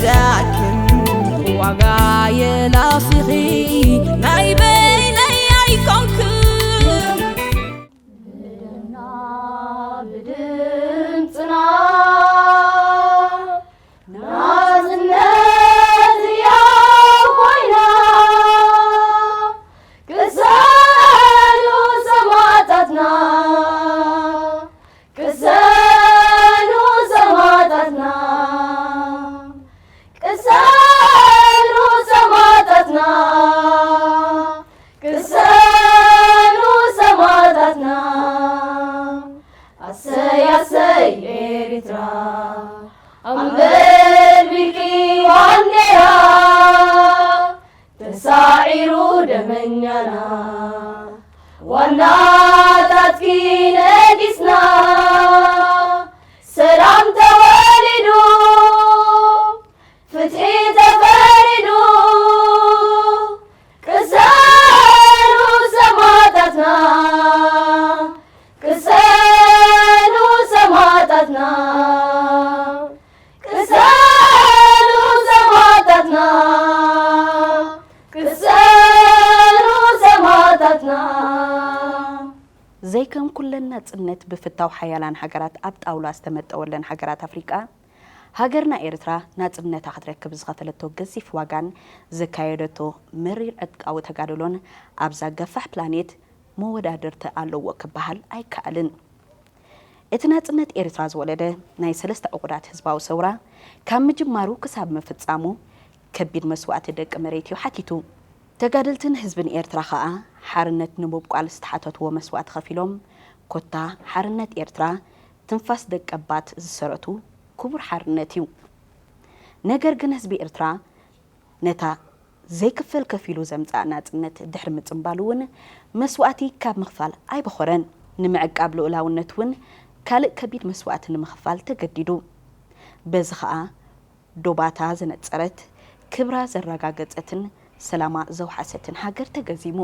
ዳክን ዋጋ የላፍኺ ናይ በይነይ ኣይኮንክን። ብደምና ብድምፅና ናጽነት ያው ኮይና ቅሰኑ ሰማዕታትና፣ ቅሰኑ ሰማዕታትና፣ ቅሰኑ ሰማዕታትና፣ ቅሰኑ ሰማዕታትና። ኣሰይ ኣሰይ ኤሪትራ ኣንበልቢልኪ ባንዴራ ተሳዒሩ ደመኛና ዋናታትኪ ነጊስና ሰላም ተወሊዱ ፍትሒ ተፈሪዱ ቅሰኑ ሰማዕታትና ቅሰኑ ሰማዕታትና ቅሰኑ ሰማዕታትና ቅሰኑ ሰማዕታትና። ዘይከም ኩለን ናጽነት ብፍታው ሓያላን ሃገራት ኣብ ጣውላ ዝተመጠወለን ሃገራት ኣፍሪቃ፣ ሃገርና ኤርትራ ናጽነታ ክትረክብ ዝኸፈለቶ ገዚፍ ዋጋን ዘካየደቶ መሪር ዕጥቃዊ ተጋድሎን ኣብዛ ገፋሕ ፕላኔት መወዳድርቲ ኣለዎ ክበሃል ኣይከኣልን። እቲ ናጽነት ኤርትራ ዝወለደ ናይ ሰለስተ ዕቑዳት ህዝባዊ ሰውራ ካብ ምጅማሩ ክሳብ ምፍጻሙ ከቢድ መስዋእቲ ደቂ መሬት እዩ ሓቲቱ። ተጋደልትን ህዝብን ኤርትራ ከኣ ሓርነት ንምብቋል ዝተሓተትዎ መስዋእቲ ከፊሎም፣ ኮታ ሓርነት ኤርትራ ትንፋስ ደቀባት ዝሰረቱ ክቡር ሓርነት እዩ። ነገር ግን ህዝቢ ኤርትራ ነታ ዘይክፈል ከፊሉ ዘምጽኣ ናጽነት ድሕሪ ምጽንባሉ እውን መስዋእቲ ካብ ምኽፋል ኣይበኾረን። ንምዕቃብ ልኡላውነት እውን ካልእ ከቢድ መስዋእቲ ንምኽፋል ተገዲዱ። በዚ ኸኣ ዶባታ ዘነጸረት፣ ክብራ ዘረጋገጸትን ሰላማ ዘውሓሰትን ሃገር ተገዚሙ።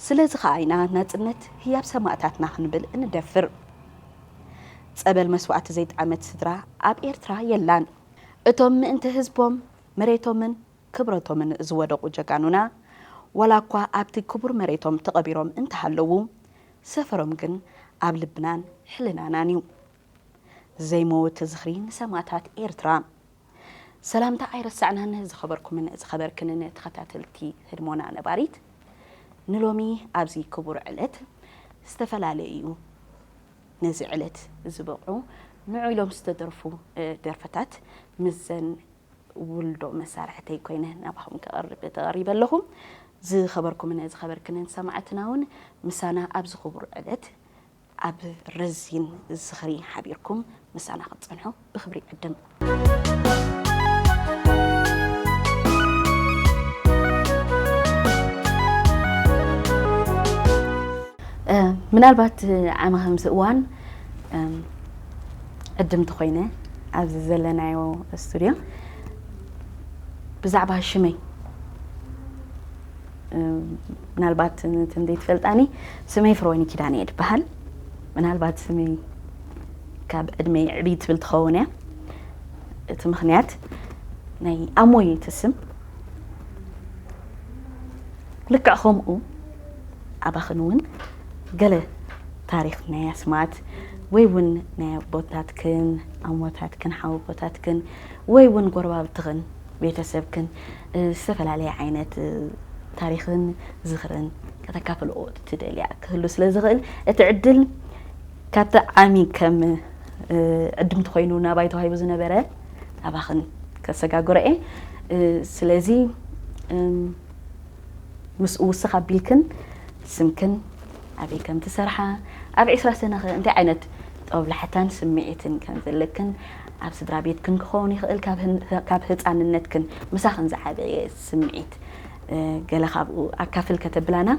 ስለዚ ኸኣ ኢና ናጽነት ህያብ ሰማእታትና ክንብል እንደፍር። ጸበል መስዋእቲ ዘይጠዓመት ስድራ ኣብ ኤርትራ የላን። እቶም ምእንቲ ህዝቦም፣ መሬቶምን ክብረቶምን ዝወደቑ ጀጋኑና፣ ዋላ እኳ ኣብቲ ክቡር መሬቶም ተቐቢሮም እንተሃለዉ፣ ሰፈሮም ግን ኣብ ልብናን ሕልናናን እዩ። ዘይመውት ዝኽሪ ንሰማእታት ኤርትራ። ሰላምታ ኣይረሳዕናን ዝኸበርኩምን ዝኸበርክንን ተኸታተልቲ ህድሞና ነባሪት። ንሎሚ ኣብዚ ክቡር ዕለት ዝተፈላለዩ ነዚ ዕለት ዝበቕዑ ንዑ ኢሎም ዝተደርፉ፣ እ፣ ደርፍታት ምስዘን ውልዶ መሳርሕተይ ኮይነ ናባኹም ከቕርብ ተቐሪበ ኣለኹ። ዝኸበርኩምን ዝኸበርክንን ሰማዕትና እውን ምሳና ኣብዚ ክቡር ዕለት ኣብ ረዚን ዝኽሪ ሓቢርኩም ምሳና ክትጸንሑ ብኽብሪ ይዕድም። እ፣ ምናልባት ዓመ ከምዚ እዋን፣ እም፣ ዕድምቲ ኮይነ ኣብዚ ዘለናዮ ስቱድዮ ብዛዕባ ሽመይ፣ እም፣ ምናልባት ነተን ዘይትፈልጣኒ፣ ስመይ ፍረወይኒ ኪዳነ እየ ድበሃል። ምናልባት ስመይ ካብ ዕድመይ ዕብይ ትብል ትኸውን እያ። እቲ ምኽንያት ናይ ኣሞይ እቲ ስም ልክዕ ከምኡ ኣባኽን እውን ገለ ታሪኽ ናይ ኣስማት ወይ እውን ናይ ኣቦታትክን ኣሞታትክን ሓወቦታትክን ወይ እውን ጎረባብትኽን ቤተሰብክን፣ እ፣ ዝተፈላለየ ዓይነት፣ እ፣ ታሪኽን ዝኽርን ከተካፍልኦ ትደልያ ክህሉ ስለ ዝኽእል፣ እቲ ዕድል ካብቲ ዓሚ ከም፣ እ፣ ዕድምቲ ኮይኑ ናባይ ተዋሂቡ ዝነበረ ናባኽን ከሰጋግሮ እየ። እ፣ ስለዚ፣ እም፣ ምስኡ ውስኽ ኣቢልክን ስምክን፣ ኣበይ ከም ትሰርሓ፣ ኣብ ዕስራ ሰነኸ እንታይ ዓይነት ጦብላሕታን ስምዒትን ከም ዘለክን፣ ኣብ ስድራ ቤትክን ክኸውን ይኽእል፣ ካብ ህን-፣ ካብ ህጻንነትክን ምሳኽን ዝዓበየ ስምዒት፣ እ፣ ገለ ካብኡ ኣካፍል ከተብላና።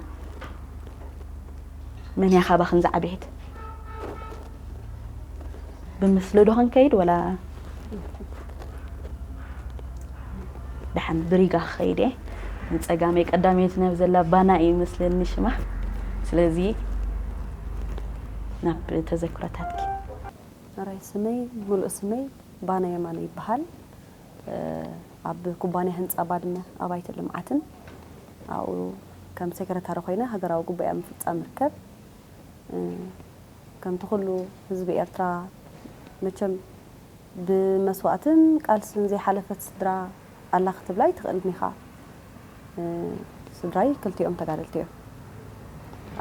መን እያ ካባኽን ዝዓበየት? ብምስሊ ዶ ክንከይድ ወላ? ደሓን ብሪጋ ክኸይድ እየ። ንጸጋመይ ቀዳመይቲ ናብ ዘላ ባና እዩ መስለኒ ሽማ። ስለዚ ናብ ተዘክሮታትኪ። ሕራይ ስመይ፣ ምሉእ ስመይ ባና የማነ ይበሃል። ኣብ ኩባንያ ህንፃ ባድመ ኣባይትን ልምዓትን ኣብኡ ከም ሴክረታሪ ኮይነ ሃገራዊ ጉባኤ ምፍፃም ርከብ። ከምቲ ኩሉ ህዝቢ ኤርትራ መቸም ብመስዋእትን ቃልስን ዘይሓለፈት ስድራ ኣላ ክትብላ ኣይትኽእልን ኢኻ። ስድራይ ክልቲኦም ተጋደልቲ እዮም።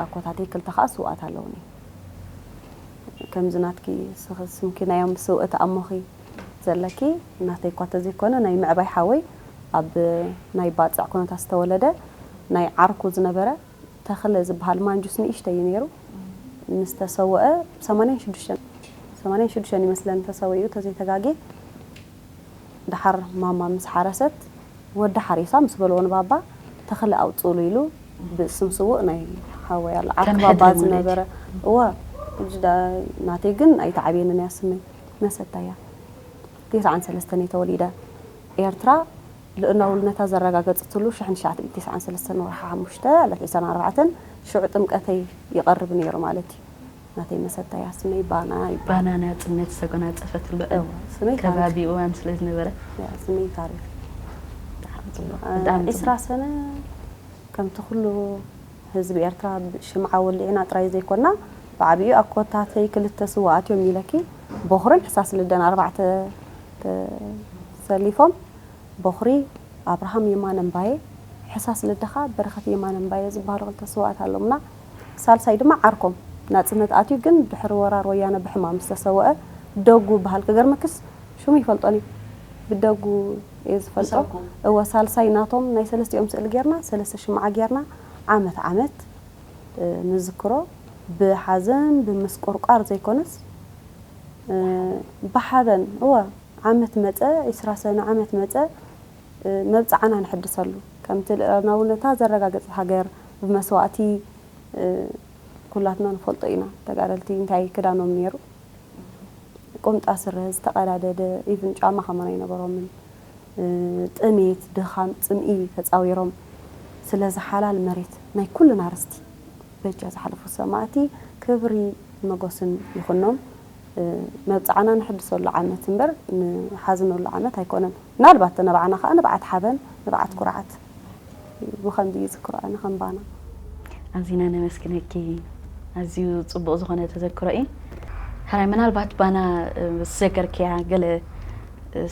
ኣኮታተይ ክልተ ከዓ ስውኣት ኣለውኒ። ከምዚ ናትኪ ስምኪ ናዮም ስውእት ኣሞኺ ዘለኪ ናተይ እኳ ተዘይኮነ ናይ ምዕባይ ሓወይ ኣብ ናይ ባፅዕ ኩነታት ዝተወለደ ናይ ዓርኩ ዝነበረ ተኽለ ዝበሃል ማንጁስ ንእሽተይ እዩ ነይሩ። ምስ ተሰወአ ሰማንያን ሽዱሽተን ሰማንያን ሽዱሽተን ይመስለኒ ተሰዊኡ ተዘይተጋጌ። ደሓር ማማ ምስ ሓረሰት ወዲ ሓሪሳ ምስ በልዎ ንባባ ተኽለ ኣውፅእሉ ኢሉ ብስም ስውእ ናይ ሓወይ ኣሎ ዓርኪ ባባ ዝነበረ እወ ናተይ ግን ኣይተዓብየንን እያ ስመይ መሰታ እያ። ተስዓን ሰለስተን እየ ተወሊደ። ኤርትራ ልእላውነታ ዘረጋገፅትሉ ሽሕን ትሽዓተ ሚእትን ተስዓን ሰለስተን ወርሒ ሓሙሽተ ዕለት ዕስራን ኣርባዕተን ሽዑ ጥምቀተይ ይቐርብ ነይሩ ማለት እዩ። ናተይ መሰታያ ስመይ ባና ይባሃል። ባና ናጽነት ዝተጎናጸፈትሉ እዋ ስመይ ታሪክ ከባቢኡ እዋን ስለ ዝነበረ። እያ፣ ስመይ ታሪክ። ብጣዕሚ ጽቡቕ። ብጣዕሚ ጽቡቕ። ዒስራ ሰነ ከምቲ ኩሉ ህዝቢ ኤርትራ ሽምዓ ወሊዕና ጥራይ ዘይኮና ብዓቢኡ ኣኮታተይ ክልተ ስውኣት እዮም ኢለኪ። ቦኽርን ሕሳስ ልደን ኣርባዕተ ተሰሊፎም ቦኽሪ ኣብርሃም የማነ እምባየ፣ ሕሳስ ልደኻ በረኸት የማነ እምባየ ዝበሃሉ ክልተ ስውኣት ኣሎምና። ሳልሳይ ድማ ዓርኮም ናጽነት ኣትዩ ግን ድሕሪ ወራር ወያነ ብሕማም ዝተሰወአ ደጉ በሃል ክገርመክስ ሽሙ ይፈልጦን እዩ ብደጉ እየ ዝፈልጦ። እወ ሳልሳይ ናቶም ናይ ሰለስቲኦም ስእሊ ጌርና ሰለስተ ሽምዓ ጌርና ዓመት ዓመት ንዝክሮ ብሓዘን ብምስቁርቋር ዘይኮነስ ብሓበን እወ ዓመት መጸ ዒስራ ሰነ ዓመት መጸ መብጽዓና ንሕድሰሉ ከምቲ ልእላውነታ ዘረጋገጸት ሃገር ብመስዋእቲ ኩላትና ንፈልጦ ኢና ተጋደልቲ እንታይ ክዳኖም ነይሩ ቁምጣ ስረ ዝተቐዳደደ even ጫማ ከማን ኣይነበሮምን ጥሜት ድኻም ጽምኢ ተጻዊሮም ስለዚ ሓላል መሬት ናይ ኩልና ርስቲ በጃ ዝሓለፉ ሰማእቲ ክብሪ መጎስን ይኹኖም። መብጽዓና ንሕድሰሉ ዓመት እምበር ንሓዝነሉ ዓመት ኣይኮነን። ምናልባት ንባዕና ከኣ ንብዓት ሓበን ንብዓት ኩርዓት ብኸምዚ ይዝክሮ ኣነ ከም ባና። ኣዚና ነመስግነኪ። ኣዝዩ ጽቡቕ ዝኾነ ተዘክሮ እዩ። ሕራይ ምናልባት ባና ምስ ዘከርክያ ገለ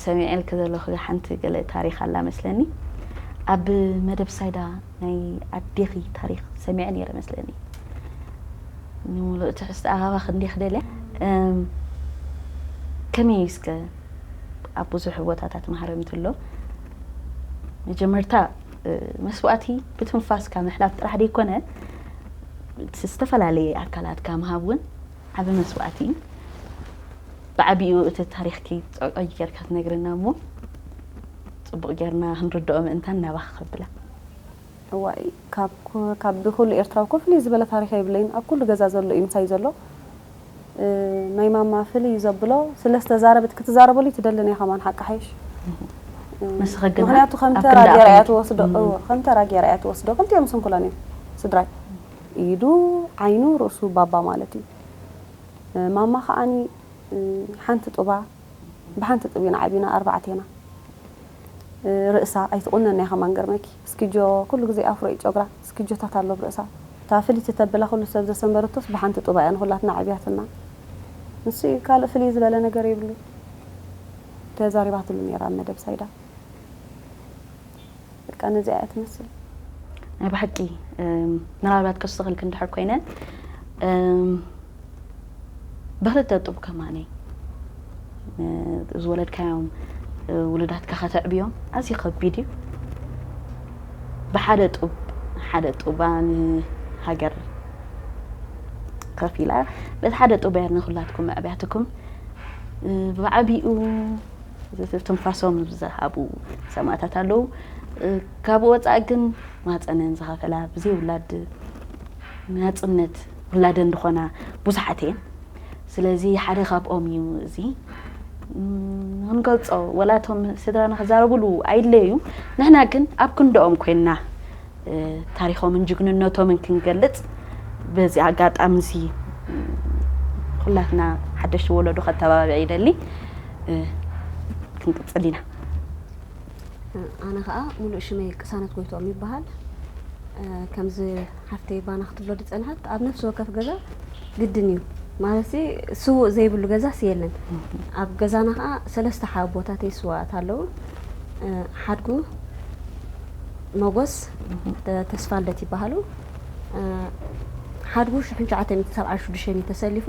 ሰሚዐልኪ ዘለኹ ሓንቲ ገለ ታሪኽ ኣላ መስለኒ። ኣብ መደብ ሳይዳ ናይ ኣዴኺ ታሪኽ ሰሚዐ ነይረ መስለኒ። ንምሉእ ትሕዝትኣ ካባኺ እንድየ ክደልያ። ከመይ እዩ እስከ ኣብ ብዙሕ ቦታታት ማህረምቲ ኣሎ። መጀመርታ መስዋእቲ ብትንፋስካ ምሕላፍ ጥራሕ ዘይኮነ ዝተፈላለየ ኣካላትካ ምሃብ እውን ዓቢ መስዋእቲ እዩ። ብዓቢኡ እቲ ታሪኽኪ ጽቕይ ጌርካ ትነግርና እሞ ጽቡቕ ጌርና ክንርድኦ ምእንታን ናባኺ ከብላ። እዋይ ካብ ካብ ብኩሉ ኤርትራዊ እኮ ፍልይ ዝበለ ታሪኽ የብለይን ኣብ ኩሉ ገዛ ዘሎ እዩ ምሳይ ዘሎ ናይ ማማ ፍልይ እዩ ዘብሎ ስለ ዝተዛረበት ክትዛረበሉ ትደልን እያ ከማን ሓቂ ሓይሽ ምክንያቱ ከም ተራ ገይራ እያ ትወስዶ ከም ተራ ገይራ እያ ትወስዶ ክልቲኦም ስንኩላን እዮም ስድራይ ኢዱ ዓይኑ ርእሱ ባባ ማለት እዩ ማማ ከዓኒ ሓንቲ ጡባ ብሓንቲ ጡብ ኢና ዓቢና ኣርባዕቴና ርእሳ ኣይትቑነን እያ ከማን ገርመኪ እስኪጆ ኩሉ ግዜ ኣፍሮ እዩ ጨጉራ እስኪጆታት ኣሎ ኣብ ርእሳ እታ ፍልይቲ ተብላ ኩሉ ሰብ ዘሰንበረቶስ ብሓንቲ ጡባ እያ ንኹላትና ዓብያትና ንሱ እዩ ካልእ ፍልይ ዝበለ ነገር የብሉ ተዛሪባትሉ ነይራ ኣብ መደብ ሳይዳ በቃ ነዚኣ እያ ትመስል ናይ ብሓቂ ምናልባት ከስተኽልኪ እንድሕር ኮይነ ብክልተ ጡብ ከማነይ ዝወለድካዮም ውሉዳትካ ከተዕብዮም ኣዝዩ ከቢድ እዩ። ብሓደ ጡብ ሓደ ጡባ ንሃገር ከፊላ በቲ ሓደ ጡብ እያ ንኩላትኩም መዕብያትኩም ብዓቢኡ ትንፋሶም ዝሃቡ ሰማእታት ኣለዉ። ካብኡ ወፃኢ ግን ማፀነን ዝኸፈላ ብዘይ ውላድ ናፅነት ውላደን ዝኾና ብዙሓት እየን። ስለዚ ሓደ ካብኦም እዩ እዚ ንክንገልፆ ወላ እቶም ስድራና ክዛረብሉ ኣይድለዩ ንሕና ግን ኣብ ክንድኦም ኮይንና ታሪኾምን ጅግንነቶምን ክንገልፅ በዚ ኣጋጣሚ እዚ ኩላትና ሓደሽቲ ወለዶ ከተባብዕ ይደሊ ክንቅፅል ኢና ኣነ ከዓ ሙሉእ ሽመይ ቅሳነት ጎይትኦም ይበሃል። ከምዚ ሓፍተይ ባና ክትብሎ ዝፀንሐት ኣብ ነፍሲ ወከፍ ገዛ ግድን እዩ ማለት ስውእ ዘይብሉ ገዛስ የለን። ኣብ ገዛና ከዓ ሰለስተ ሓቦታተይ ስዋኣት ኣለዉ። ሓድጉ፣ መጎስ፣ ተስፋልደት ይበሃሉ። ሓድጉ ሽሕን ትሽዓተ ሚእትን ሰብዓን ሽዱሽተን እዩ ተሰሊፉ።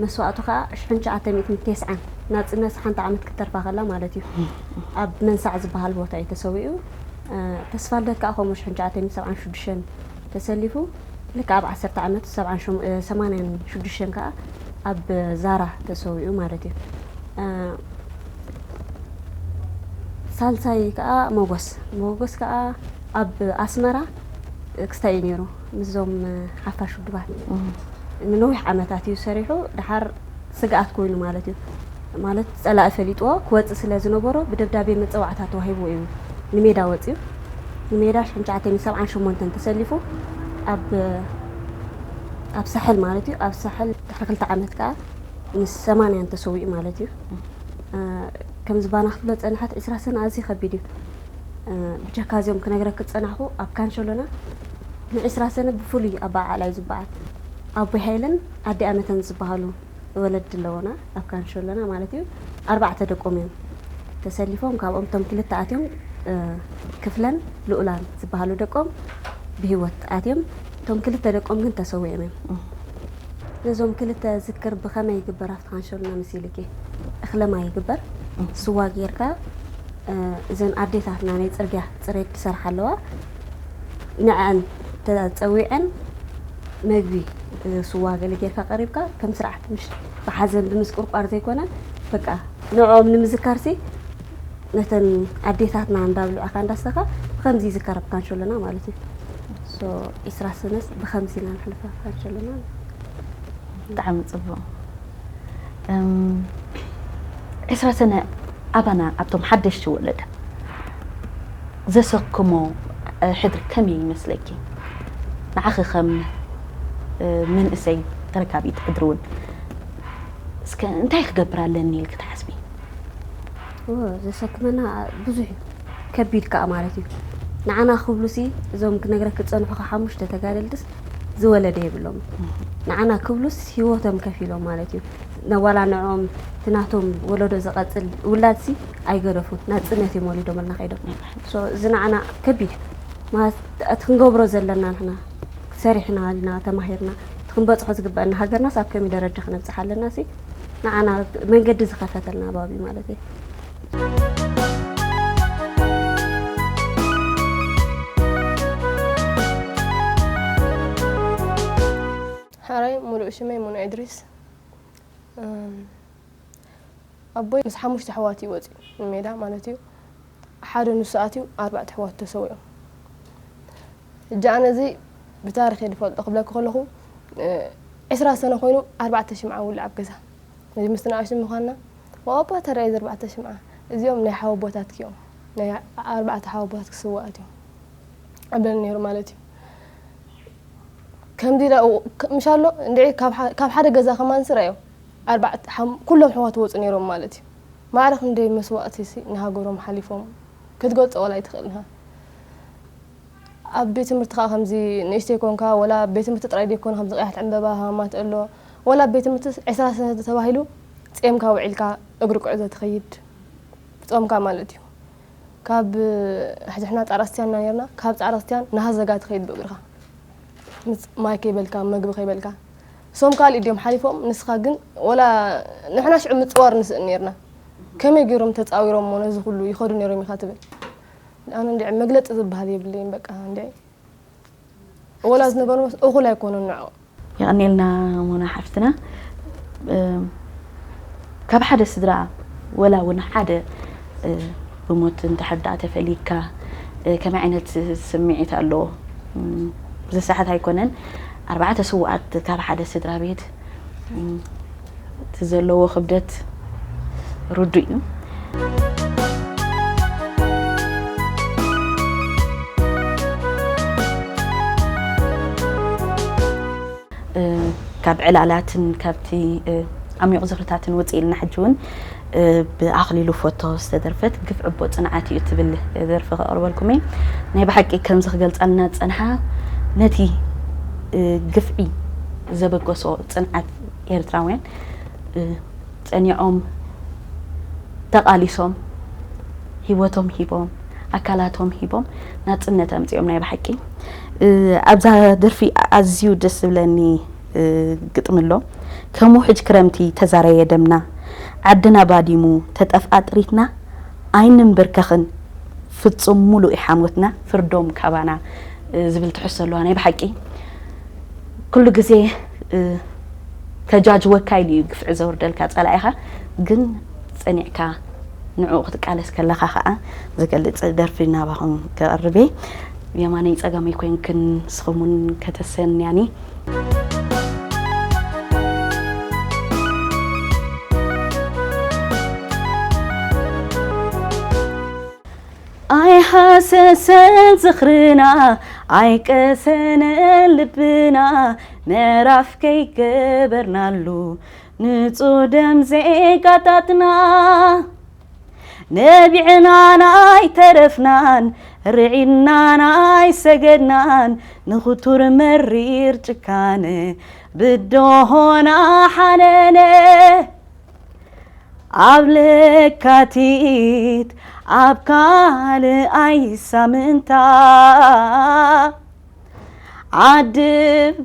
መስዋእቱ ከዓ ሽሕን ትሽዓተ ሚእትን ተስዓን፣ ናፅነት ሓንቲ ዓመት ክትተርፋ ከላ ማለት እዩ። ኣብ መንሳዕ ዝበሃል ቦታ እዩ ተሰዊኡ። ተስፋልደት ከዓ ከምኡ ሽሕን ትሽዓተ ሚእትን ሰብዓን ሽዱሽተን ተሰሊፉ። ልክዕ ኣብ ዓሰርተ ዓመቱ ሰብዓን ሸም-፣ ሰማንያን ሽዱሽተን ከዓ ኣብ ዛራ ተሰዊኡ ማለት እዩ። ሳልሳይ ከዓ ሞጎስ። ሞጎስ ከዓ ኣብ ኣስመራ ክስታይ እዩ ነይሩ። ምስዞም ሓፋሽ ውድባት ንነዊሕ ዓመታት እዩ ሰሪሑ። ድሓር ስግኣት ኮይኑ ማለት እዩ። ማለት ጸላኢ ፈሊጥዎ ክወጽእ ስለ ዝነበሮ ብደብዳቤ መጸዋዕታ ተዋሂብዎ እዩ ንሜዳ ወጺኡ። ንሜዳ ሽሕን ትሽዓተ ሚእትን ሰብዓን ሸሞንተን ተሰሊፉ ኣብ፣ ኣብ ሳሕል ማለት እዩ። ኣብ ሳሕል ድሕሪ ክልተ ዓመት ከኣ ምስ ሰማንያን ተሰዊኡ ማለት እዩ። እ፣ ከም ዝባና ክትብሎ ጸንሐት ዕስራ ሰነ ኣዝዩ ከቢድ እዩ። እ፣ ብጀካ እዚኦም ክነግረክ ዝጸናሕኩ ኣብ ካንሸሎና ንዕስራ ሰነ ብፍሉይ ኣበዓዕላ እዩ ዝበዓል። ኣቦይ ሃይለን ኣዲ ኣመተን ዝበሃሉ ወለዲ ኣለዎና ኣብ ካንሸሎና ማለት እዩ። ኣርባዕተ ደቆም እዮም ተሰሊፎም፣ ካብኦም እቶም ክልተ ኣትዮም፣ እ፣ ክፍለን ልኡላን ዝበሃሉ ደቆም ብህይወት ኣትዮም፣ እቶም ክልተ ደቆም ግን ተሰዊኦም እዮም። ነዞም ክልተ ዝክር ብኸመይ ይግበር ኣብቲ ካንሸሎና መሲልኪ? እኽለ ማይ ይግበር፣ ስዋ ጌርካ፣ እ፣ እዘን ኣዴታትና ናይ ጽርግያ ጽሬት ዝሰርሓ ኣለዋ፣ ንዐን ተጸዊዐን መግቢ፣ እ፣ ስዋ ገለ ጌርካ ቀሪብካ ከም ስርዓት፣ ምሽ ብሓዘን ብምስቁርቋር ዘይኮነ፣ በቃ ንዕኦም ንምዝካርሲ ነተን ኣዴታትና እንዳብልዕኻ እንዳስተኻ ብኸምዚ ይዝከር ኣብ ካንሸሎና ማለት እዩ። ሶ፣ ዒስራ ሰነስ ብኸምዚ ኢና ንሕልፋ ኣብ ካንሸሎና። ብጣዕሚ ጽቡቕ። እም፣ ዒስራ ሰነ ኣባና ኣብቶም ሓደሽቲ ወለደ ዘሰክሞ፣ እ፣ ሕድሪ ከመይ ይመስለኪ? ንዓኺ ከም፣ እ፣ መንእሰይ ተረካቢት ሕድሪ እውን እስከ እንታይ ክገብር ኣለኒ ኢልኪ ትሓስቢ? እወ፣ ዘሰክመና ብዙሕ እዩ። ከቢድ ከኣ ማለት እዩ። ንዓና ክብሉሲ እዞም ክነግረኪ ዝጸንሑኻ ሓሙሽተ ተጋደልትስ ዝወለደ የብሎም። ንዓና ክብሉስ ህይወቶም ከፊሎም ማለት እዩ። ነ-፣ ዋላ ንዕኦም እቲ ናቶም ወለዶ ዝቐጽል ውላድሲ ኣይገደፉን። ናጽነት እዮም ወሊዶምልና ከይዶም። ሶ፣ እዚ ንዓና ከቢድ እዩ። ማለት እቲ ክንገብሮ ዘለና ንሕና ሰሪሕና፣ ኣልና፣ ተማሂርና፣ እቲ ክንበጽሖ ዝግበአና ሃገርናስ ኣብ ከመይ ደረጃ ክነብጽሓ ኣለናሲ ንዓና መንገዲ ዝኸፈተልና ባብ እዩ ማለት እዩ። ሓራይ ሙሉእ ሽመይ ሙኑ እድሪስ። እም፣ ኣቦይ ምስ ሓሙሽተ ኣሕዋት እዩ ወፂኡ ንሜዳ ማለት እዩ። ሓደ ንሱ ኣትዩ ኣርባዕተ ኣሕዋት ተሰዊኦም። ሕጂ ኣነ እዚ ብታሪኽ እየ ዝፈልጦ ክብለኪ ከለኹ፣ እ፣ ዕስራ ሰነ ኮይኑ ኣርባዕተ ሽምዓ ውልዕ ኣብ ገዛ። ነዚ ምስ ንኣሽቱ ምዃንና፣ "ዋው ኣባ ተራእየ እዚ ኣርባዕተ ሽምዓ፣ እዚኦም ናይ ሓወቦታትኪ እዮም፣ ናይ ኣርባዕተ ሓወቦታትኪ ስውኣት እዮም" ኣብለኒ ነይሩ ማለት እዩ። ከምዚ ኢለ፣ ክ-፣ ምሻሎ እንድዒ ካብ ሓ-፣ ካብ ሓደ ገዛ ከማን ስረ እዮም። ኣርባዕተ፣ ሓም-፣ ኩሎም ኣሕዋት ወፁ ነይሮም ማለት እዩ። ማዕረ ክንደይ መስዋእቲ ሲ ንሃገሮም ሓሊፎም ክትገልፆ ዋላ ኣይትኽእልን ኢኻ። ኣብ ቤት ትምህርቲ ከዓ ከምዚ ንእሽተይ ኮንካ፣ ወላ ኣብ ቤት ትምህርቲ ጥራይ ዘይኮነ፣ ከምዚ ቀያሕቲ ዕምበባ፣ ሃማማት ኣሎ፣ ወላ ኣብ ቤት ትምህርቲ ዕስራ ሰነ ተባሂሉ ጼምካ ውዒልካ እግሪ ጉዕዞ ትኸይድ፣ ጾምካ ማለት እዩ። ካብ፣ ሕጂ ንሕና ጻዕዳ ክርስትያን ኢና ነርና፣ ካብ ጻዕዳ ክርስትያን ንሃዘጋ ትኸይድ ብእግርኻ። ምስ ማይ ከይበልካ፣ መግቢ ከይበልካ። እሶም ካልእ ድዮም ሓሊፎም፣ ንስኻ ግን ወላ ንሕና ሽዑ ምጽዋር ንስእን ነርና። ከመይ ገይሮም ተጻዊሮም እሞ ነዚ ኩሉ ይኸዱ ነይሮም ኢኻ ትብል። ኣነ እንድዒ መግለጺ ዝበሃል የብለይን በቃ እንድዒ። ወላ ዝነበሩ መስ-፣ እኹል ኣይኮኑን ንዕኦም። የቐንየልና ሙና ሓፍትና። እም፣ ካብ ሓደ ስድራ ወላ እውን ሓደ፣ እ፣ ብሞት እንድሕር ደኣ ተፈሊካ፣ እ፣ ከመይ ዓይነት ስምዒት ኣለዎ? እም፣ እዚ ሰዓት ኣይኮነን። ኣርባዕተ ስውኣት ካብ ሓደ ስድራ ቤት፣ እም፣ እቲ ዘለዎ ክብደት ርዱእ እዩ። እ፣ ካብ ዕላላትን ካብቲ፣ እ፣ ዓሚቑ ዝኽርታትን ውፅእ ኢልና ሕጂ እውን ብኣኽሊሉ ፎቶ ዝተደርፈት ግፍዒ ኣቦ ጽንዓት እዩ ትብል ደርፊ ከቕርበልኩም እየ። ናይ ብሓቂ ከምዚ ክገልጻልና ዝጸንሓ ነቲ ግፍዒ ዘበገሶ ጽንዓት ኤርትራውያን ጸኒዖም ተቓሊሶም ህይወቶም ሂቦም ኣካላቶም ሂቦም ናጽነት ኣምጺኦም ናይ ብሓቂ ኣብዛ ደርፊ ኣዝዩ ደስ ዝብለኒ ግጥሚ ኣሎ። ከም ውሕጅ ክረምቲ ተዛረየ ደምና፣ ዓድና ባዲሙ ተጠፍኣ ጥሪትና፣ ኣይንንበርከኽን ፍጹም ሙሉእ ሓሞትና፣ ፍርዶም ካባና ዝብል ትሕዝቶ ኣለዋ። ናይ ብሓቂ ኩሉ ግዜ ከጃጅወካ ኢሉ እዩ ግፍዒ ዘውርደልካ ጸላኢኻ፣ ግን ጸኒዕካ ንዕኡ ክትቃለስ ከለኻ ኸኣ ዝገልጽ ደርፊ ናባኹም ከቕርብ እየ። ብየማነይ ጸጋመይ ኮይንክን ንስኹም እውን ከተሰንያኒ። ኣይሃሰሰን ዝኽርና ኣይቀሰነን ልብና ምዕራፍ ከይገበርናሉ ንጹህ ደም ዜጋታትና ነቢዕናን ኣይተረፍናን ርዒናን ኣይሰገድናን ንኽቱር መሪር ጭካነ ብደሆና ሓነነ ኣብ ለካቲት ኣብ ካልኣይ ሳምንታ ዓዲ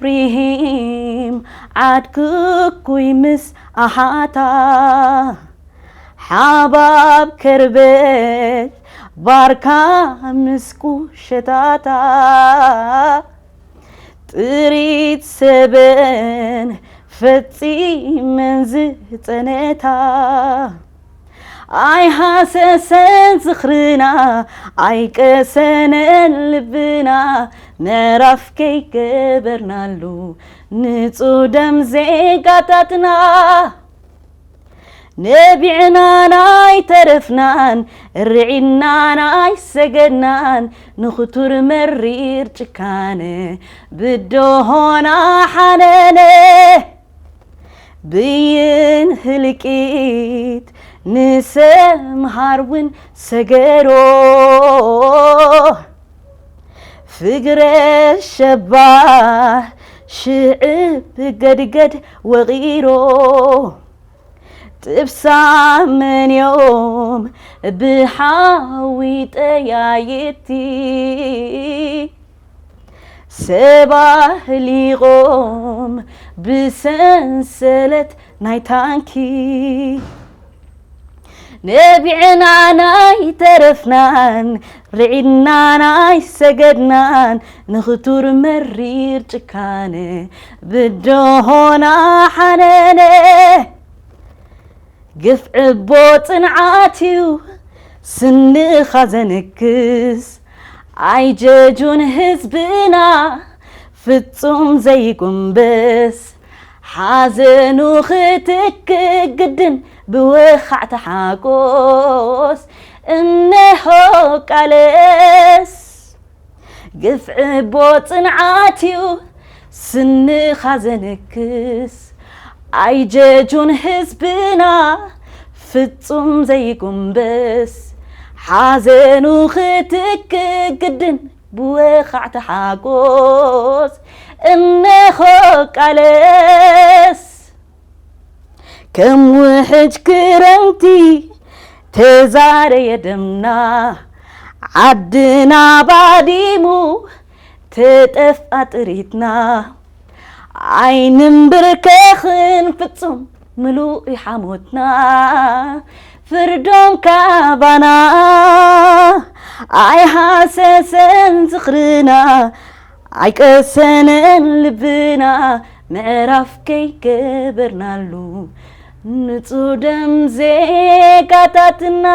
ብሪሂም ዓድ ክኩይ ምስ ኣሓታ ሓባብ ከርበት ባርካ ምስ ቁሸታታ ጥሪት ሰበን ፈጺመን ዝጸነታ ኣይሃሰሰን ዝኽርና ኣይቀሰነን ልብና ምዕራፍ ከይገበርናሉ ንጹህ ደም ዜጋታትና ነቢዕናን ኣይተረፍናን ርዒናን ኣይሰገድናን ንኽቱር መሪር ጭካነ ብደሆና ሓነነ ብይን ህልቂት ንሰምሃር እውን ሰገሮ ፍግረ ሸባህ ሽዕብ ገድገድ ወቒሮ ጥብሳ መንዮም ብሓዊ ጠያይቲ ሰብ ኣህሊቖም ብሰንሰለት ናይ ታንኪ ነቢዕናን ኣይተረፍናን ርዒናን ኣይሰገድናን ንኽቱር መሪር ጭካነ ብደሆና ሓነነ ግፍዒ ኣቦ ጽንዓት እዩ ስንኻ ዘንክስ ኣይጀጁን ህዝብና ፍጹም ዘይጉንብስ ሓዘኑ ክትክእ ግድን ብወኻዕቲ ሓጎስ እነሆ ቃለስ ግፍዒ ኣቦ ጽንዓት እዩ ስንኻ ዘንክስ ኣይጀጁን ህዝብና ፍጹም ዘይጉንብስ ሓዘኑ ክትክእ ግድን ብወኻዕቲ ሓጎስ እነሆ ቃለስ ከም ውሕጅ ክረምቲ ተዛረየ ደምና ዓድና ባዲሙ ተጠፍኣ ጥሪትና ኣይንንብርከኽን ፍጹም ምሉእ ሓሞትና ፍርዶም ካባና ኣይሃሰሰን ዝኽርና ኣይቀሰነን ልብና ምዕራፍ ከይገበርናሉ ንጹህ ደም ዜጋታትና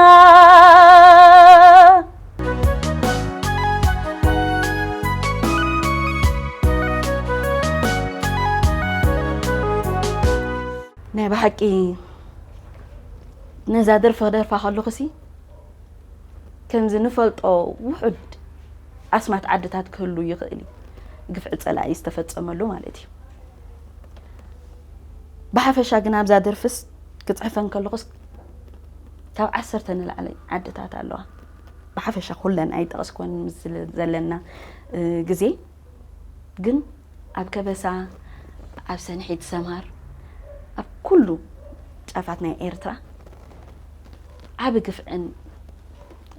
ናይ ብሓቂ ነዛ ደርፊ ክደርፋ ከለኹሲ ከምዚ ንፈልጦ ውሑድ ኣስማት ዓድታት ክህሉ ይኽእል እዩ ግፍዒ ጸላኢ ዝተፈጸመሉ ማለት እዩ። ብሓፈሻ ግን ኣብዛ ደርፍስ ክጽሕፈን ከለኹስ ካብ ዓሰርተ ንላዕሊ ዓድታት ኣለዋ። ብሓፈሻ ኩለን ኣይጠቐስኩን ምስ ዘለና፣ እ፣ ግዜ ግን ኣብ ከበሳ፣ ኣብ ሰንሒት ሰማር፣ ኣብ ኩሉ ጫፋት ናይ ኤርትራ ዓቢ ግፍዕን፣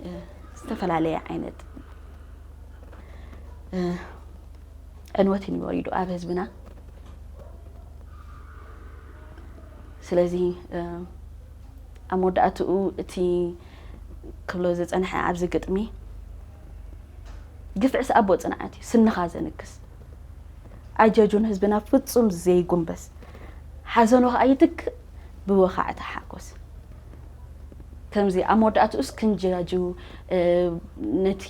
እ፣ ዝተፈላለየ ዓይነት፣ እ፣ ዕንወትን እዩ ወሪዱ ኣብ ህዝብና። ስለዚ፣ እ፣ ኣብ መወዳእትኡ እቲ ክብሎ ዝጸንሐ ኣብዚ ግጥሚ፣ ግፍዕስ ኣቦ ጽንዓት እዩ፣ ስንኻ ዘንክስ። ኣጀጁን ህዝብና ፍጹም ዘይጉንበስ፣ ሓዘኑ ኸኣ ይትክእ ብወኻዕታ ሓጎስ። ከምዚ ኣብ መወዳእትኡስ ክንጀጁ፣ እ፣ ነቲ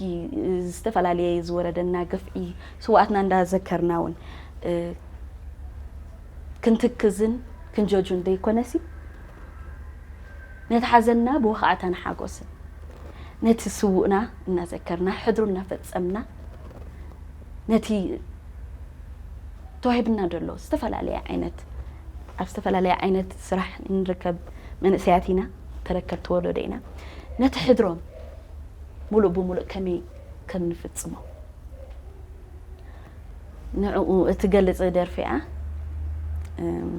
ዝተፈላለየ ዝወረደና ግፍዒ ስውኣትና እንዳዘከርና እውን፣ እ፣ ክንትክዝን ክንጀጁን ዘይኮነሲ፣ ነቲ ሓዘንና ብወኻዕታን ሓጎስን፣ ነቲ ስዉእና እናዘከርና፣ ሕድሩ እናፈጸምና፣ ነቲ ተዋሂብና ዘሎ ዝተፈላለየ ዓይነት፣ ኣብ ዝተፈላለየ ዓይነት ስራሕ እንርከብ መንእሰያት ኢና፣ ተረከብቲ ወለዶ ኢና። ነቲ ሕድሮም ሙሉእ ብሙሉእ ከመይ ከም ንፍጽሞ፣ ንዕኡ እትገልጽ ደርፊ እያ። እም፣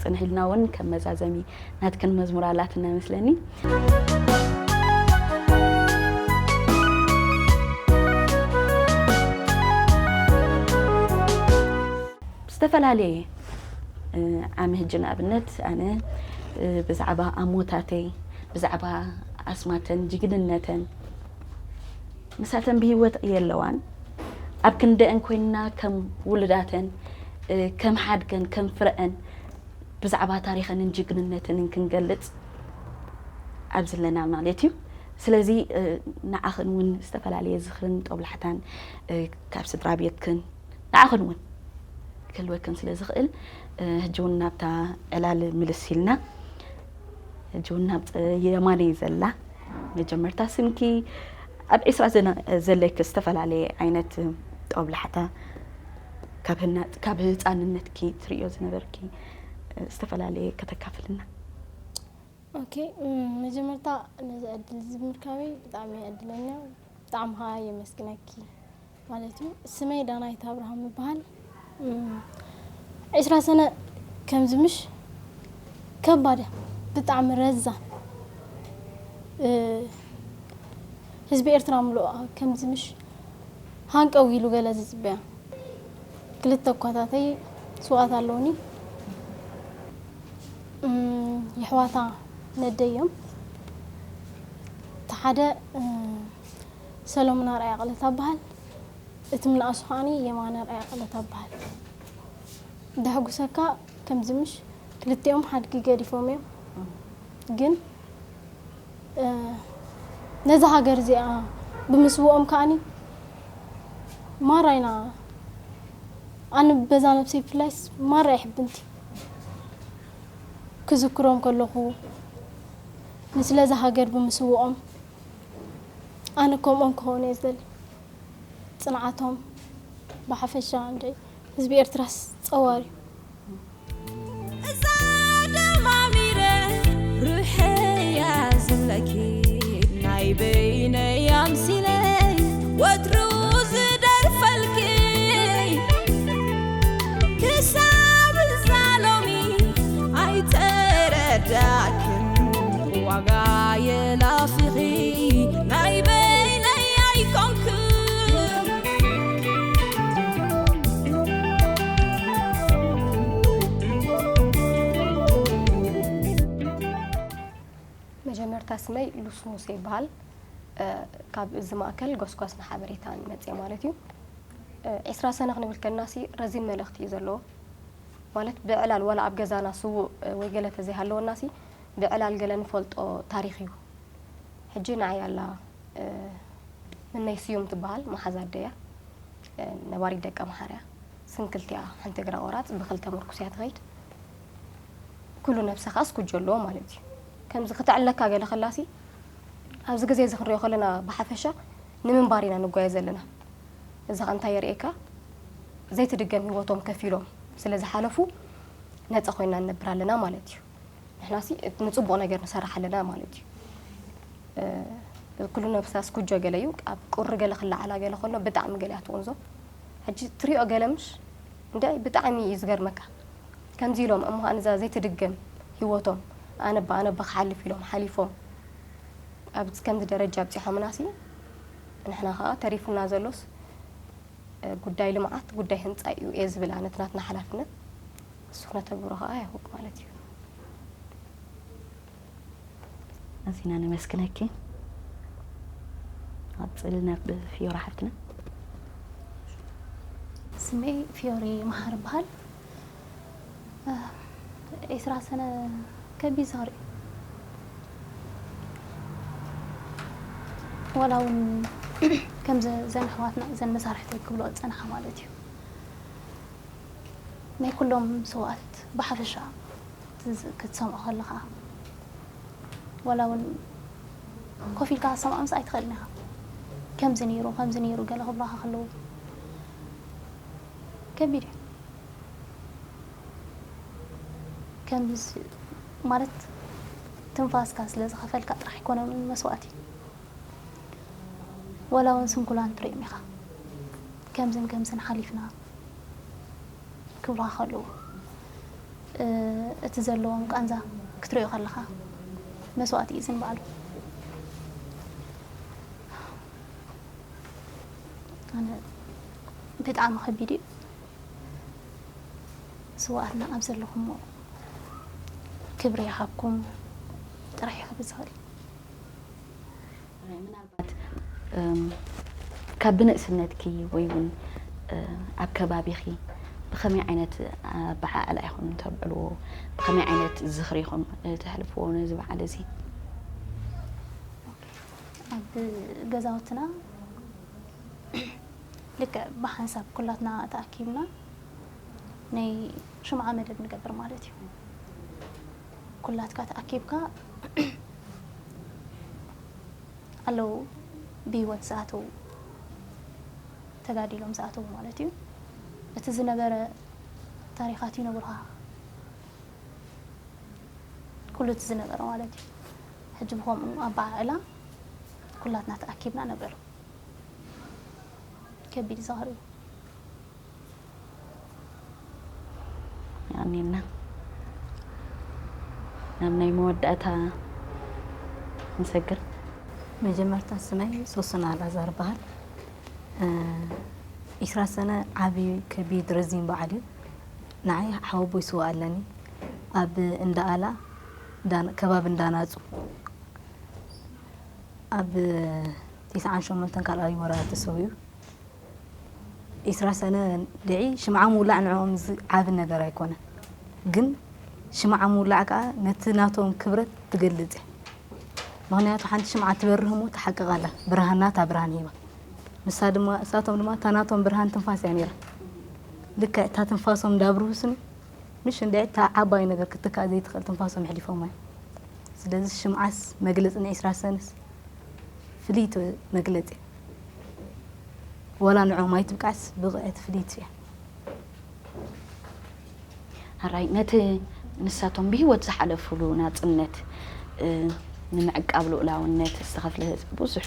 ጽንሕ ኢልና እውን ከም መዛዘሚ ናትክን መዝሙር ኣላትና መስለኒ። ዝተፈላለየ፣ እ፣ ዓሚ ሕጂ ንኣብነት ኣነ፣ እ፣ ብዛዕባ ኣሞታተይ፣ ብዛዕባ ኣስማተን ጅግንነተን፣ ምሳተን ብህይወት የለዋን። ኣብ ክንደአን ኮይንና ከም ውሉዳተን፣ እ፣ ከም ሓድገን፣ ከም ፍረአን ብዛዕባ ታሪኸንን ጅግንነተንን ክንገልጽ ኣብ ዘለና ማለት እዩ። ስለዚ፣ እ፣ ንዓኽን እውን ዝተፈላለየ ዝኽርን ጦብላሕታን፣ እ፣ ካብ ስድራ ቤትክን ንዓኽን እውን ክህልወክን ስለ ዝኽእል፣ እ፣ ሕጂ እውን ናብታ ዕላል ምልስ ኢልና፣ ሕጂ እውን ናብ ጸ-፣ የማነይ ዘላ መጀመርታ ስምኪ፣ ኣብ ዒስራ ዘነ-፣ ዘለኪ ዝተፈላለየ ዓይነት ጦብላሕታ፣ ካብ ህና-፣ ካብ ህጻንነትኪ ትርእዮ ዝነበርኪ፣ እ፣ ዝተፈላለየ ከተካፍልና። ኦኬ፣ እም፣ መጀመርታ ነዚ ዕድል እዚ ብምርካበይ ብጣዕሚ እየ ዕድለኛ፣ ብጣዕሚ ኸዓ የመስግነኪ ማለት እዩ። ስመይ ዳናይት ኣብርሃም ይበሃል። እም፣ ዒስራ ሰነ ከምዚ ምሽ ከባድ እያ፣ ብጣዕሚ ረዛን፣ እ፣ ህዝቢ ኤርትራ ምሉእ ከምዚ ምሽ ሃንቀው ኢሉ ገለ ዝጽበያ። ክልተ እኳታተይ ስውኣት ኣለውኒ። እም፣ የሕዋታ ነደይ እዮም። እቲ ሓደ፣ እ፣ ሰሎሙን ኣርኣያ ቅለታ በሃል። እቲ ምንኣሱ ከዓኒ የማነ ኣርኣያ ቅለታ በሃል። ደሕጉሰካ ከምዚ ምሽ ክልቲኦም ሓድጊ ገዲፎም እዮም። ግን፣ እ፣ ነዛ ሃገር እዚኣ ብምስውኦም ከዓኒ ማራ ኢና፣ ኣነ በዛ ነብሰይ ብፍላይስ ማራ እየ ሕብንቲ ክዝክሮም ከለኹ፣ ንስለዛ ሃገር ብምስውኦም ኣነ ከምኦም ክኸውን እየ ዝደሊ። ጽንዓቶም ብሓፈሻ እንድዒ ህዝቢ ኤርትራስ ጸዋር እዩ። እዛ ደማሚረ ርሕያ ዝብለኪ ናይ በይነይ ኣምሲለ ወትሩ ዝደርፈልኪ ክሳብ እዛ ሎሚ ኣይተረዳእክን ዋጋ የላፊኺ ናይ በይነይ ኣይኮንክን። መጀመርታ ስመይ ሉስ ሙሴ ይበሃል። እ፣ ካብ እዚ ማእከል ጎስጓስን ሓበሬታን መጽየ ማለት እዩ። እ፣ ዒስራ ሰነ ክንብል ከለናሲ ረዚን መልእኽቲ እዩ ዘለዎ። ማለት ብዕላል ዋላ ኣብ ገዛና ስዉእ፣ እ፣ ወይ ገለ ተዘይሃለወናሲ ብዕላል ገለ ንፈልጦ ታሪኽ እዩ። ሕጂ ንዓይ ኣላ፣ እ፣ ምነይ ስዩም ትበሃል፣ መሓዛ ኣደያ፣ እ፣ ነባሪት ደቀ መሓርያ። ስንክልቲኣ ሓንቲ እግራ ቆራጽ ብኽልተ ምርኩስ እያ ትኸይድ። ኩሉ ነብሳ ከኣ ስኩጆ ኣለዎ ማለት እዩ። ከምዚ ክትዕለካ ገለ ከላሲ፣ ኣብዚ ግዜ እዚ ክንሪኦ ከለና ብሓፈሻ ንምንባር ኢና ንጓየ ዘለና። እዚ ኸኣ እንታይ የርእየካ? ዘይትድገም ህይወቶም ከፊሎም ስለ ዝሓለፉ ነጻ ኮይና ንነብር ኣለና ማለት እዩ። ንሕናሲ እቲ ንጽቡቕ ነገር ንሰርሕ ኣለና ማለት እዩ። ኩሉ ነብሳ ስኩጆ ገለ እዩ። ኣብ ቁሪ ገለ ክለዓላ ገለ ከሎ ብጣዕሚ ገለ እያ ትቕንዞ። ሕጂ ትሪኦ ገለ ምሽ እንደ ብጣዕሚ እዩ ዝገርመካ። ከምዚ ኢሎም እሞ ንዛ ዘይትድገም ህይወቶም ኣነባ ኣነባ ክሓልፍ ኢሎም ሓሊፎም ኣብ ከምዚ ደረጃ ኣብፂሖምናሲ ንሕና ከዓ ተሪፉና ዘሎስ ጉዳይ ልምዓት ጉዳይ ህንፃ እዩ እየ ዝብል ኣነት ናትና ሓላፍነት እሱ ክነተግብሮ ከዓ ያውቅ ማለት እዩ። ኣዚና ነመስግነኪ። ንቐጽል ናብ ፊዮራ ሓፍትና። ስመይ ፊዮሪ መሓር ይበሃል። ዒስራ ሰነ ከቢድ ዛር እዩ። ዋላ እውን ከም ዘን ኣሕዋትና እዘን መሳርሕተይ ክብልኦ ዝፀንሓ ማለት እዩ። ናይ ኩሎም ሰውኣት ብሓፈሻ ክትሰምዖ ከለኻ ዋላ እውን ኮፍ ኢልካ ክትሰምዖምስ ኣይትኽእልን ኢኻ። ከምዚ ነይሩ ከምዚ ነይሩ ገለ ክብሉኻ ከለዉ ከቢድ እዩ። ከምዚ ማለት ትንፋስካ ስለ ዝኸፈልካ ጥራሕ ኣይኮነን መስዋእቲ። ዋላ እውን ስንኩላን ትሪኦም ኢኻ ከምዝን ከምዝን ሓሊፍና ክብሉኻ ከለዉ እቲ ዘለዎም ቃንዛ ክትሪኦ ከለኻ መስዋእቲ እዩ ዝንባዕሉ። ኣነ ብጣዕሚ ከቢድ እዩ። ስውኣትና ኣብ ዘለኹሞ ክብሪ ይሃብኩም ጥራሕ እዩ ክብል ዝኽእል። ምናልባት ካብ ብንእስነትኪ ወይ እውን ኣብ ከባቢኺ ብኸመይ ዓይነት ኣበዓዕላ ኢኹም ተብዕልዎ? ብኸመይ ዓይነት ዝኽሪ ኢኹም ተሕልፍዎ ነዚ በዓል እዚ? ኣብ ገዛውትና ልክዕ ብሓንሳብ ኩላትና ተኣኪብና ናይ ሽምዓ መደብ ንገብር ማለት እዩ። ኩላትካ ተኣኪብካ ኣለዉ ብህይወት ዝኣተዉ ተጋዲሎም ዝኣተዉ ማለት እዩ። እቲ ዝነበረ ታሪኻት ይነግሩኻ። ኩሉ እቲ ዝነበረ ማለት እዩ። ሕጂ ብኸምኡ ኣበዓዕላ ኩላትና ተኣኪብና ነበር። ከቢድ ዝኽሪ እዩ። ኣሜና። ናብ ናይ መወዳእታ ንሰግር። መጀመርታ ስመይ ሶስና ኣላዛር በሃል። ኢስራ ሰነ ዓቢ ከቢድ ረዚን በዓል እዩ። ንዓይ ሓወቦይ ስዋ ኣለኒ ኣብ እንዳ ኣላ ከባቢ እንዳናጹ ኣብ ቲስዓን ሸሞንተን ካልኣይ ወራ ተሰዊኡ። ኢስራ ሰነ ድዒ ሽምዓ ምውላዕ ንዕኦም ዝዓቢ ነገር ኣይኮነን፣ ግን ሽምዓ ምውላዕ ከዓ ነቲ ናቶም ክብረት ትገልጽ እያ። ምኽንያቱ ሓንቲ ሽምዓ ትበርህ እሞ ትሓቅቕ ኣላ፣ ብርሃን ናታ ብርሃን ሂባ። ንሳ ድማ እሳቶም ድማ እታ ናቶም ብርሃን ትንፋስ እያ ነይራ። ልክዕ እታ ትንፋሶም እንዳብርሁ ስኒ ምሽ እንድዒ እታ ዓባይ ነገር ክትትካእ ዘይትኽእል ትንፋሶም ኣሕሊፎማ እዮም። ስለዚ ሽምዓስ መግለፂ ናይ ዒስራ ሰነስ ፍልይቲ መግለፂ እያ። ወላ ንዕኦም ኣይትብቃዕስ ብቕዕቲ ፍልይቲ እያ። ሕራይ ነቲ ንሳቶም ብህይወት ዝሓለፉሉ ናጽነት ንምዕቃብ ልኡላውነት ዝተኸፍለ ብዙሕ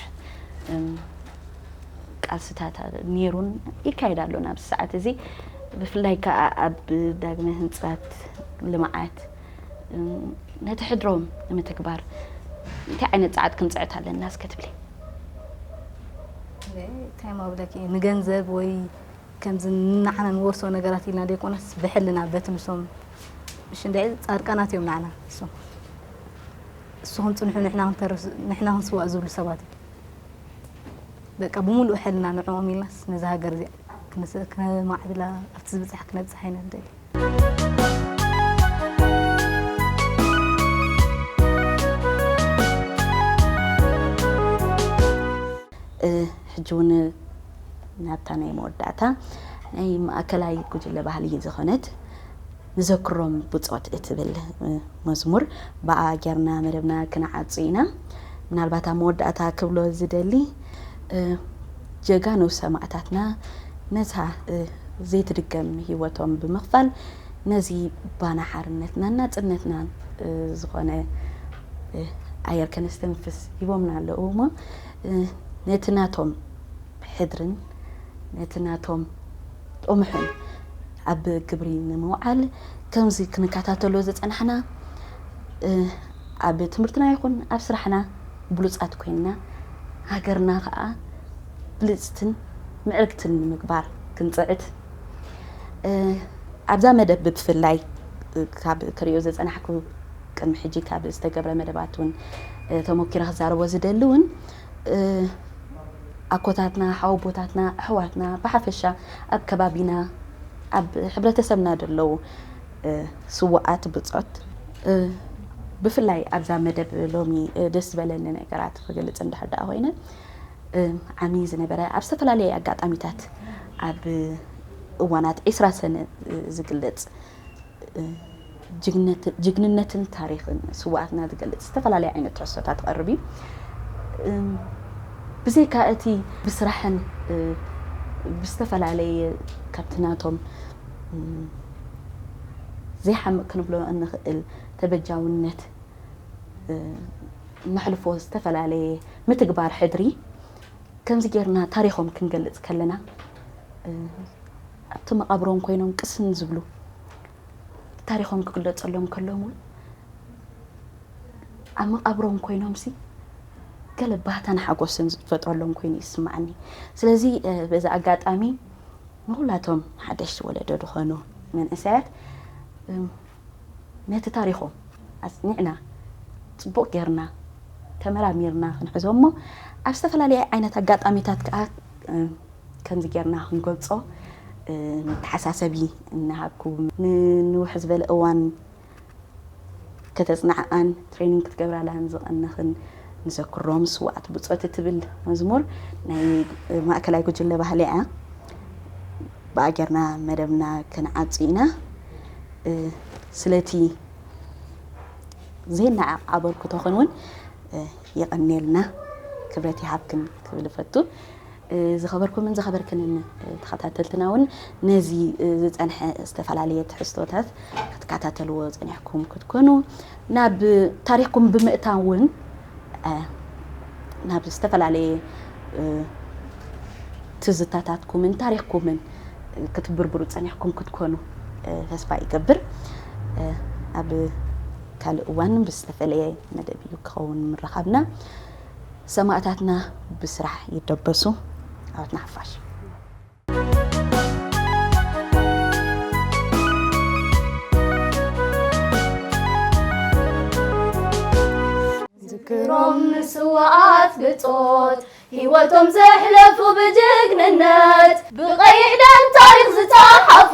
ቃልስታት ነይሩን ይካየድ ኣሎን ኣብዚ ሰዓት እዚ። ብፍላይ ከኣ ኣብ ዳግመ ህንጸት ልምዓት ነቲ ሕድሮም ንምትግባር እንታይ ዓይነት ጸዓት ክንጽዕት ኣለና እስከ ትብሊ? እንታይ ማብለኪ ንገንዘብ ወይ ከምዚ ንዓና ንወርሶ ነገራት ኢልና ደይኮነስ ብሕልና በቲ ንሶም እሺ እንደ ጻድቃናት እዮም ንዓና እሶም። እስኹም ጽንሑ ንሕና ክንተርፍ ንሕና ክንስዋእ ዝብሉ ሰባት እዮም። በቃ ብምሉእ ሕልና ንዕኦም ኢልናስ ነዛ ሃገር እዚኣ ክነማዕብላ ኣብቲ ዝብጻሕ ክነብጽሕ ኢና ንደሊ። ሕጂ እውን ናብታ ናይ መወዳእታ ናይ ማእከላይ ጉጅለ ባህሊ ዝኾነት ንዘክሮም ብጾት እትብል መዝሙር ብኣ ጌርና መደብና ክንዓጹ ኢና። ምናልባት ኣብ መወዳእታ ክብሎ ዝደሊ ጀጋኑ ሰማእታትና ነታ ዘይትድገም ህይወቶም ብምኽፋል ነዚ ባና ሓርነትናን ናጽነትናን ዝኾነ ኣየር ከነስተንፍስ ሂቦምና ኣለዉ እሞ፣ እ፣ ነቲ ናቶም ሕድርን ነቲ ናቶም ጥሙሕን ኣብ ግብሪ ንምውዓል፣ ከምዚ ክንከታተሎ ዝጸናሕና፣ እ፣ ኣብ ትምህርትና ይኹን ኣብ ስራሕና ብሉጻት ኮይንና፣ ሃገርና ከኣ ብልጽትን ምዕርግትን ንምግባር ክንጽዕት፣ እ፣ ኣብዛ መደብ ብፍላይ፣ እ፣ ካብ ክርእዮ ዝጸናሕኩ፣ ቅድሚ ሕጂ ካብ ዝተገብረ መደባት እውን፣ እ፣ ተሞኪረ ክዛረቦ ዝደሊ እውን፣ እ፣ ኣኮታትና፣ ሓወቦታትና፣ ኣሕዋትና፣ ብሓፈሻ ኣብ ከባቢና፣ ኣብ ሕብረተሰብና ዘለዉ፣ እ፣ ስዉኣት ብጾት፣ እ፣ ብፍላይ ኣብዛ መደብ ሎሚ፣ እ፣ ደስ ዝበለኒ ነገራት ክገልጽ እንድሕር ደኣ ኮይነ፣ እ፣ ዓሚ ዝነበረ ኣብ ዝተፈላለየ ኣጋጣሚታት ኣብ እዋናት ዒስራ ሰነ፣ እ፣ ዝግለጽ፣ እ፣ ጅግነት-፣ ጅግንነትን ታሪኽን ስዉኣትና ዝገልጽ ዝተፈላለየ ዓይነት ትሕዝቶታት ክቐርብ እዩ። እም፣ ብዘይካ እቲ ብስራሕን፣ እ፣ ብዝተፈላለየ ካብቲ ናቶም፣ እም፣ ዘይሓምቕ ክንብሎ እንኽእል ተበጃውነት፣ እ፣ ነሕልፎ ዝተፈላለየ ምትግባር ሕድሪ፣ ከምዚ ጌርና ታሪኾም ክንገልጽ ከለና፣ እ፣ ኣብቲ መቓብሮም ኮይኖም ቅስን ዝብሉ፣ ታሪኾም ክግለጸሎም ከሎም እውን ኣብ መቓብሮም ኮይኖምሲ ገለ ባህታን ሓጎስን ዝፈጥረሎም ኮይኑ ይስምዓኒ። ስለዚ፣ እ፣ በዚ ኣጋጣሚ ንኹላቶም ሓደሽቲ ወለዶ ዝኾኑ መንእሰያት፣ እም፣ ነቲ ታሪኾም ኣጽኒዕና፣ ጽቡቕ ጌርና፣ ተመራሚርና ክንሕዞ እሞ፣ ኣብ ዝተፈላለየ ዓይነት ኣጋጣሚታት ከኣ፣ እም፣ ከምዚ ጌርና ክንገልጾ፣ እ፣ መተሓሳሰቢ እናሃብኩ፣ ንንውሕ ዝበለ እዋን ከተጽንዓኣን ትሬኒንግ ክትገብራላን ዝቐነኽን ንዘክሮም ስውኣት ብጾት እትብል መዝሙር ናይ ማእከላይ ጉጅለ ባህሊ እያ። ብኣ ጌርና መደብና ክንዓጹ ኢና። እ፣ ስለቲ ዘይነዓቕ ኣበርክቶኽን እውን፣ እ፣ የቐንየልና፣ ክብረት ይሃብክን ክብል እፈቱ። እ፣ ዝኸበርኩምን ዝኸበርክንን፣ እ፣ ተኸታተልትና እውን ነዚ፣ እ፣ ዝጸንሐ ዝተፈላለየ ትሕዝቶታት ክትከታተልዎ ጸኒሕኩም ክትኮኑ፣ ናብ ታሪኽኩም ብምእታው እውን፣ እ፣ ናብ ዝተፈላለየ፣ እ፣ ትዝታታትኩምን ታሪኽኩምን ክትብርብሩ ጸኒሕኩም ክትኮኑ፣ እ፣ ተስፋ ይገብር። እ፣ ኣብ ካልእ እዋን ብዝተፈለየ መደብ እዩ ክኸውን ምርኻብና። ሰማእታትና ብስራሕ ይደበሱ። ዓወትና ሓፋሽ። ዝክሮም ንስውኣት ብጾት፣ ህይወቶም ዘሕለፉ ብጅግንነት፣ ብቐይሕ ደም ታሪኽ ዝጸሓፉ፣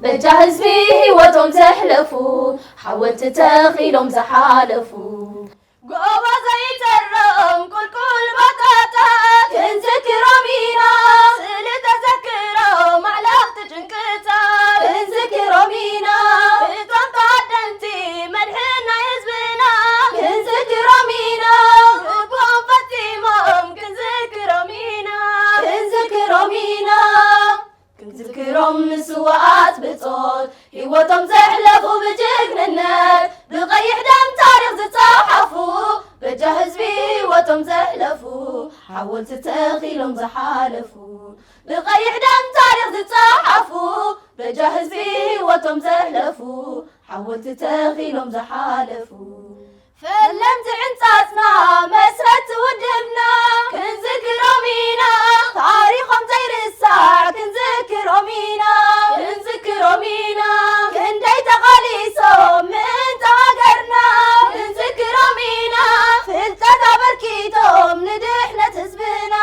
በጃ ህዝቢ ህይወቶም ዘሕለፉ፣ ሓወልቲ ተኺሎም ዝሓለፉ። ጎቦ ዘይተርም ቁልቁል ባታታት ክንዝክሮም ኢና። ስእሊ ተዘክሮም ኣዕለቕቲ ጭንቅታት ክንዝክሮም ኢና። እቶም ተሃደንቲ መድሕን ናይ ህዝብና ክንዝክሮም ኢና። ግቡኦም ፈጺሞም ክንዝክሮም ኢና። ክንዝክሮም ኢና። ክንዝክሮም ንስውኣት ብጾት፣ ህይወቶም ዘሕለፉ ብጅግንነት፣ ብቐይሕ ደም ታሪኽ ዝጸሓፉ፣ በጃ ህዝቢ ህይወቶም ዘሕለፉ፣ ሓወልቲ ተኺሎም ዝሓለፉ፣ ብቐይሕ ደም ታሪኽ ዝጸሓፉ፣ በጃ ህዝቢ ህይወቶም ዘሕለፉ፣ ሓወልቲ ተኺሎም ዝሓለፉ። ፈለምቲ ዕንጻጽና መስረቲ ውድብና ክንዝክሮም ኢና። ታሪኾም ዘይርሳዕ ክንዝክሮም ኢና። ክንዝክሮም ኢና። ክንደይ ተቓሊሶም ምእንቲ ሃገርና ክንዝክሮም ኢና። ፍልጠት ኣበርኪቶም ንድሕነት ህዝብና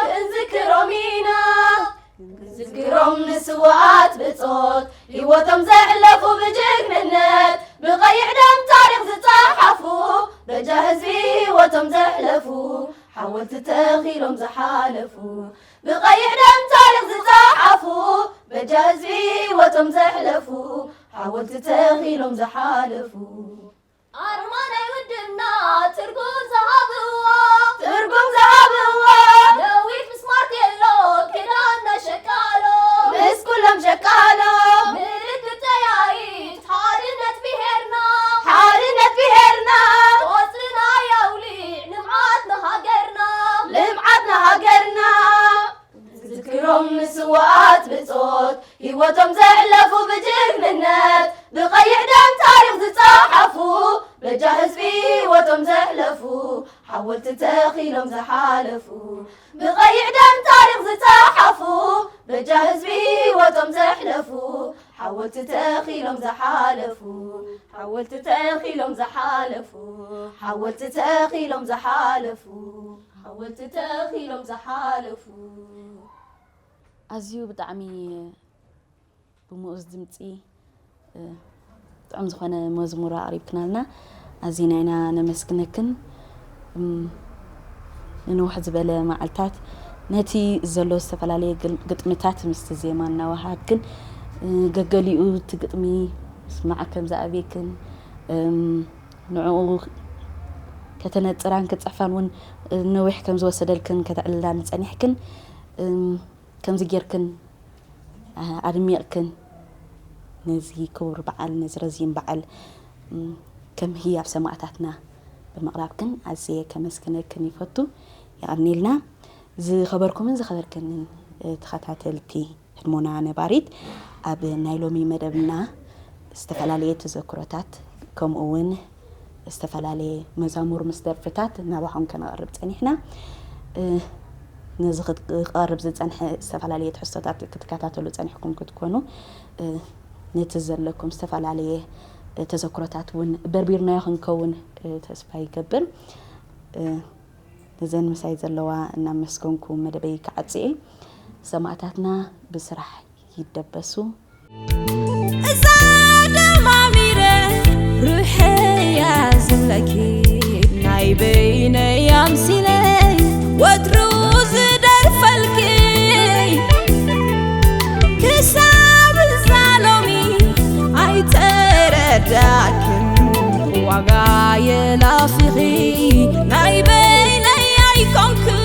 ክንዝክሮም ኢና። ክንዝክሮም ንስውኣት ብጾት፣ ህይወቶም ዘሕለፉ ብጅግንነት፣ ብቐይሕ ደም ታሪኽ ዝጸሓፉ፣ በጃ ህዝቢ ህይወቶም ዘሕለፉ፣ ሓወልቲ ተኺሎም ዝሓለፉ፣ ብቐይሕ ደም ታሪኽ ዝጸሓፉ፣ በጃ ህዝቢ ህይወቶም ዘሕለፉ፣ ሓወልቲ ተኺሎም ዝሓለፉ። ኣርማ ናይ ውድብና ትርጉም ዝሃብዎ፣ ትርጉም ዝሃብዎ፣ ነዊት ምስ ማርቴሎ ክዳንና ሸቃሎ፣ ምስ ኩሎም ሸቃሎ፣ ምልክት ጠያይት ሓድነት ብሄርና፣ ሓድነት ብሄርና፣ ቆጽልና ያው ብጾት ህይወቶም ዘሕለፉ ብጅግንነት ብቐይሕ ደም ታሪኽ ዝጸሓፉ በጃ ህዝቢ ህይወቶም ዘሕለፉ ሓወልቲ ተኺሎም ዝሓለፉ ብቐይሕ ደም ታሪኽ ዝጸሓፉ በጃ ህዝቢ ህይወቶም ዘሕለፉ ሓወልቲ ተኺሎም ዝሓለፉ ሓወልቲ ተኺሎም ዝሓለፉ ሓወልቲ ተኺሎም ዝሓለፉ ሓወልቲ ተኺሎም ዝሓለፉ ኣዝዩ ብጣዕሚ ብምኡዝ ድምፂ ጥዑም ዝኾነ መዝሙር ኣቕሪብክናልና። ኣዚና ኢና ነመስግነክን። ንንውሕ ዝበለ መዓልታት ነቲ ዘሎ ዝተፈላለየ ግጥምታት ምስቲ ዜማ እናወሃሃድክን፣ ገገሊኡ እቲ ግጥሚ ስማዕ ከም ዝኣበየክን፣ ንዕኡ ከተነፅራን ክትፅሕፋን እውን ነዊሕ ከም ዝወሰደልክን ከተዕልላን ጸኒሕክን። ከምዚ ጌርክን ኣድሚቕክን ነዚ ክቡር በዓል፣ ነዚ ረዚን በዓል ከም ህያብ ሰማእታትና ብምቕራብክን ኣዝየ ከመስግነክን ይፈቱ። የቐንየልና። ዝኸበርኩምን ዝኸበርክንን ተኸታተልቲ ህድሞና ነባሪት፣ ኣብ ናይ ሎሚ መደብና ዝተፈላለየ ተዘክሮታት ከምኡ እውን ዝተፈላለየ መዛሙር ምስ ደርፍታት ናባኹም ከነቕርብ ጸኒሕና። ነዚ ክቐርብ ዝጸንሐ ዝተፈላለየ ትሕዝቶታት ክትከታተሉ ጸኒሕኩም ክትኮኑ፣ ነቲ ዘለኩም ዝተፈላለየ ተዘክሮታት እውን በርቢርናዮ ክንከውን ተስፋ ይገብር። ነዘን ምሳይ ዘለዋ እናመስገንኩ መደበይ ክዓጽ እየ። ሰማእታትና ብስራሕ ይደበሱ። እዛ ደማሚረ ርሕያ ዝብለኪ ናይ በይነይ ኣምሲለ ወትሩ ዝደርፈልኪ ክሳብ እዛ ሎሚ ኣይተረዳክን ዋጋ የላፊኺ ናይ በይነይ ኣይኮንክን